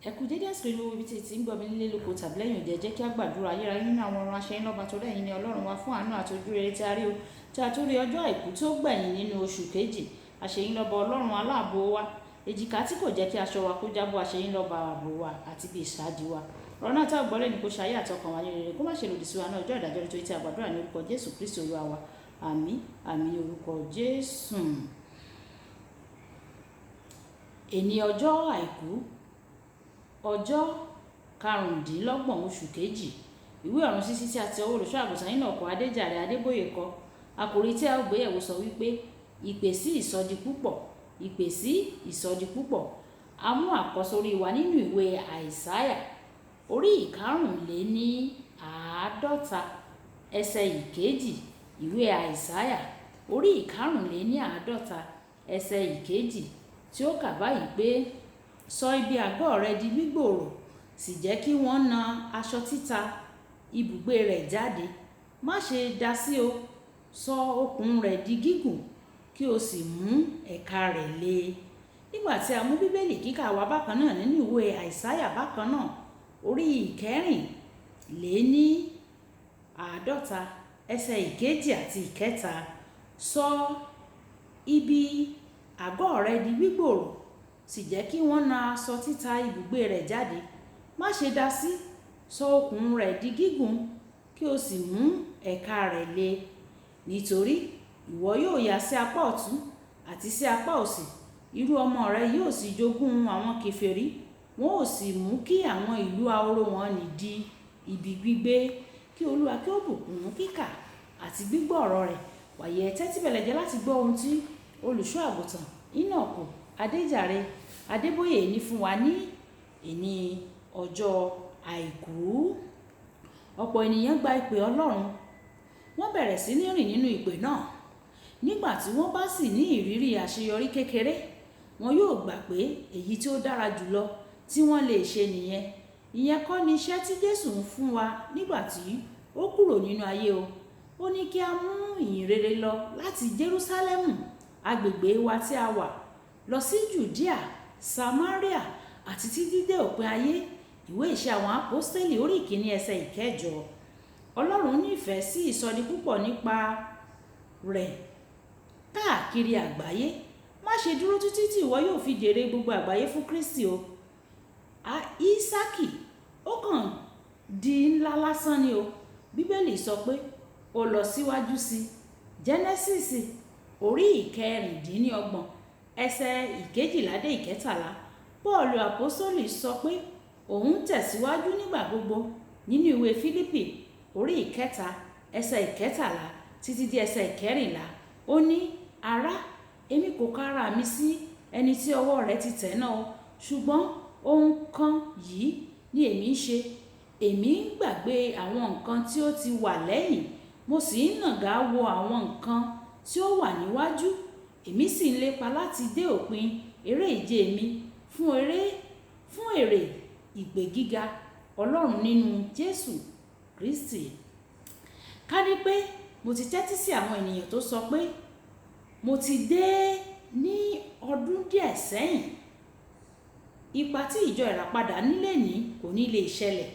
Ẹ kú dédé àsìkò yìí, gbogbo ibi tí ẹ ti ń gbọ́ mi nílé lóko tàbí lẹ́yìn òde. Ẹ jẹ́ kí a gbàdúrà. Ayérayé nínú àwọn ọ̀run, aṣẹ́yìn lọ́ba, torí ẹ̀yin ni Ọlọ́run wa, fún àánú àti ojú rere tí a rí o, tí a tún rí ọjọ́ àìkú tó gbẹ̀yìn nínú oṣù kejì. Àṣeyín lọ́ba, Ọlọ́run aláàbò wa, èjìká tí kò jẹ́ kí aṣọ wa kó jábọ́. Àṣeyín lọ́ba, ààbò wa àti bí ìsádi wa. Ọ̀rọ̀ náà tá a gbọ́ lẹ́nu, kó ṣe ayé àtọkàn wa ní rere, kó má ṣe lòdì sí wa ní ọjọ́ ìdájọ́, nítorí tí a gbàdúrà ní orúkọ Jésù Kristi Olúwa wa. Àmín, àmín ní orúkọ Jésù. Èní ọjọ́ àìkú, ọjọ́ 25 oṣù kejì, ìwé ọ̀run ṣíṣí tí a ti ọwọ́ olùṣọ́ àgùntàn nínú ọkọ̀ Adéjàre Adébóyè kọ. Àkòrí tí a ó gbéyẹ̀wò sọ wípé ìpè sí ìsọdi púpọ̀, ìpè sí ìsọdi púpọ̀. A mú àkọ́sórí wa nínú ìwé Àìsáyà orí 51, ẹsẹ̀ 2. Ìwé Àìsáyà orí 51, ẹsẹ̀ 2, tí ó kà báyìí pé, "Sọ ibi àgọ́ rẹ di gbígbòòrò, sì jẹ́ kí wọ́n na aṣọ títa ibùgbé rẹ̀ jáde. Má ṣe dasí o, sọ okùn rẹ̀ di gígùn, kí o sì mú ẹ̀ka rẹ̀ le." Nígbà tí a mú Bíbélì kíkà wá bákan náà nínú ìwé Àìsáyà bákan náà, orí 44, ẹsẹ̀ 2 àti 3, "Sọ ibi àgọ́ rẹ di gbígbòòrò, sì jẹ́ kí wọ́n na aṣọ títa ibùgbé rẹ̀ jáde. Má ṣe dasí, sọ okùn rẹ̀ di gígùn, kí o sì mú ẹ̀ka rẹ̀ le. Nítorí ìwọ yóò yà sí apá ọ̀tún àti sí apá òsì, irú ọmọ rẹ yóò sì jogún àwọn kèfèrí, wọn ó sì mú kí àwọn ìlú ahoro wọn nì di ibi gbígbé." Kí Olúwa kí ó bùkún kíkà àti gbígbọ́ ọ̀rọ̀ rẹ̀. Wàyí, ẹ tẹ́tí bẹ̀lẹ̀ jẹ́ láti gbọ́ ohun tí olùṣọ́ àgùntàn Enoch Adéjàre Adébóyè ní fún wa ní èní ọjọ́ àìkú. Ọ̀pọ̀ ènìyàn gba ìpè Ọlọ́run, wọ́n bẹ̀rẹ̀ sí ní rìn nínú ìpè náà. Nígbà tí wọ́n bá sì ní ìrírí àṣeyọrí kékeré, wọn yóò gbà pé èyí tí ó dára jùlọ tí wọ́n lè ṣe nìyẹn. Ìyẹn kọ́ ni iṣẹ́ tí Jésù ń fún wa nígbà tí ó kúrò nínú ayé o. Ó ní kí a mú ìyìn rere lọ láti Jerúsálẹ́mù, agbègbè wa tí a wà, lọ sí Judea, Samaria àti títí dé òpin ayé. Ìwé Ìṣe àwọn Àpọ́stélì orí 1, ẹsẹ̀ 8. Ọlọ́run nífẹ̀ẹ́ sí ìsọdi púpọ̀ nípa rẹ̀ káàkiri àgbáyé. Má ṣe dúró títí tí ìwọ yóò fi jèrè gbogbo àgbáyé fún Kristi o. Ísákì ó kàn di ńlá lásán ni o. Bíbélì sọ pé ó lọ síwájú sí. Genesis orí 26, ẹsẹ̀ 12 dé 13. Paulu Àpọ́sítélì sọ pé òun tẹ̀síwájú nígbà gbogbo nínú ìwé Fílípì orí 3, ẹsẹ̀ 13 títí dé ẹsẹ̀ 14. Ó ní, "Ará, èmi kò ka ara mi sí ẹni tí ọwọ́ rẹ̀ ti tẹ̀ náà o, ṣùgbọ́n ohun kan yìí ni èmi ń ṣe. Èmi ń gbàgbé àwọn nǹkan tí ó ti wà lẹ́yìn, mo sì ń nàga wo àwọn nǹkan tí ó wà níwájú. Èmi sì ń lépa láti dé òpin eré ìje mi fún èrè ìpè gíga Ọlọ́run nínú Jésù Kristi." Ká ní pé mo ti tẹ́tí sí àwọn ènìyàn tó sọ pé mo ti dé ní ọdún díẹ̀ sẹ́yìn, ipa tí ìjọ Ìràpadà nílé ní kò ní lè ṣẹlẹ̀.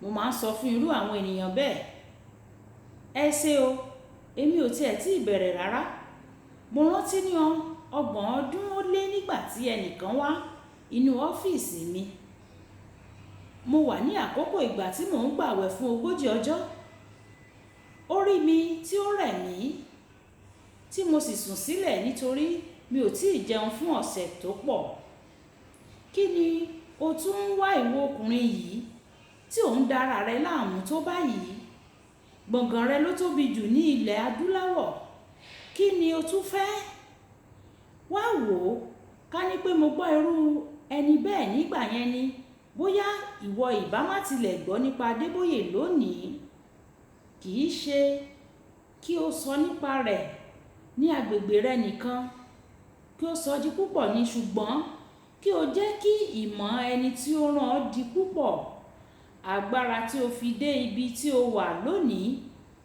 Mo máa ń sọ fún irú àwọn ènìyàn bẹ́ẹ̀, "Ẹ ṣé o, èmi ò tiẹ̀ tí ìbẹ̀rẹ̀ rárá." Mo rántí ní 30 ọdún ó lé nígbà tí ẹnìkan wá inú ọ́fíìsì mi. Mo wà ní àkókò ìgbà tí mò ń gbàwẹ̀ fún 40 ọjọ́. Ó rí mi tí ó rẹ̀ mí, tí mo sì sùn sílẹ̀ nítorí mi ò tí ì jẹun fún ọ̀sẹ̀ tó pọ̀. "Kí ni o tún ń wá, ìwọ ọkùnrin yìí, tí ò ń dára rẹ láàmú tó báyìí? Gbọ̀ngàn rẹ ló tóbi jù ní ilẹ̀ adúláwọ̀. Kí ni o tún fẹ́?" Wá wò ó, ká ní pé mo gbọ́ irú ẹni bẹ́ẹ̀ nígbà yẹn ni, bóyá ìwọ ìbá má tilẹ̀ gbọ́ nípa Adébóyè lónìí. Kì í ṣe kí o sọ nípa rẹ̀ ní agbègbè rẹ nìkan, kí o sọ di púpọ̀ ni, ṣùgbọ́n kí o jẹ́ kí ìmọ̀ ẹni tí ó rán ọ di púpọ̀. Agbára tí o fi dé ibi tí o wà lónìí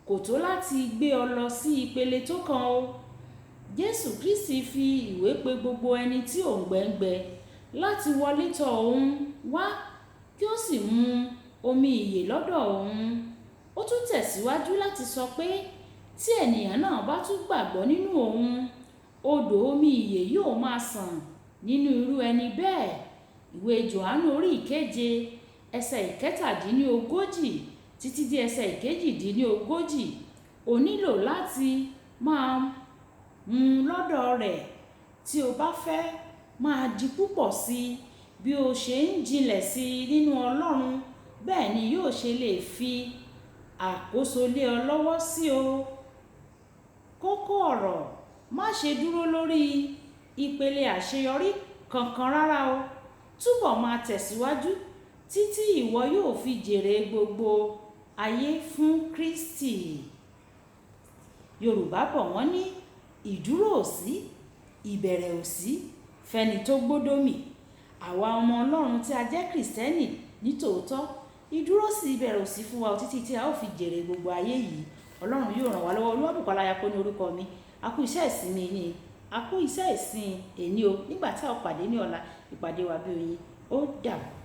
kò tó láti gbé ọ lọ sí ìpele tó kàn o. Jésù Kristi fi ìwé pe gbogbo ẹni tí òǹgbẹ ń gbẹ láti wọlé tọ̀ òun. wá kí ó sì mu omi ìyè lọ́dọ̀ òun. Ó tún tẹ̀síwájú láti sọ pé tí ènìyàn náà bá tún gbàgbọ́ nínú òun, odò omi ìyè yóò máa sàn nínú irú ẹni bẹ́ẹ̀. Ìwé Jòhánù orí ìkeje, ẹsẹ̀ 37 títí dé ẹsẹ̀ 38. O nílò láti máa mu lọ́dọ̀ rẹ̀ tí o bá fẹ́ máa di púpọ̀ sí i. Bí o ṣe ń jinlẹ̀ sí i nínú Ọlọ́run, bẹ́ẹ̀ ni yóò ṣe lè fi àkóso lé ọ lọ́wọ́ sí o. Kókó ọ̀rọ̀: má ṣe dúró lórí ìpele àṣeyọrí kankan rárá o. Túbọ̀ máa tẹ̀síwájú títí ìwọ yóò fi jèrè gbogbo ayé fún Kristi. Yorùbá bọ̀ wọ́n ní ìdúró ò sí, ìbẹ̀rẹ̀ ò sí, fẹ́ni tó gbódò mì. Àwa ọmọ Ọlọ́run tí a jẹ́ Kristẹni ní tòótọ́, ìdúró sí ìbẹ̀rẹ̀ ò sí fún wa títí tí a ó fi jèrè gbogbo ayé yìí. Ọlọ́run yóò ràn wá lọ́wọ́. Olúwabùkọ́lá Ayako ní orúkọ mi. A kú iṣẹ́ ìsinmi ní, a kú iṣẹ́ ìsìn èní o. Nígbà tí a ó pàdé ní ọ̀la, ìpàdé wa bí oyin. Ó dàbọ̀.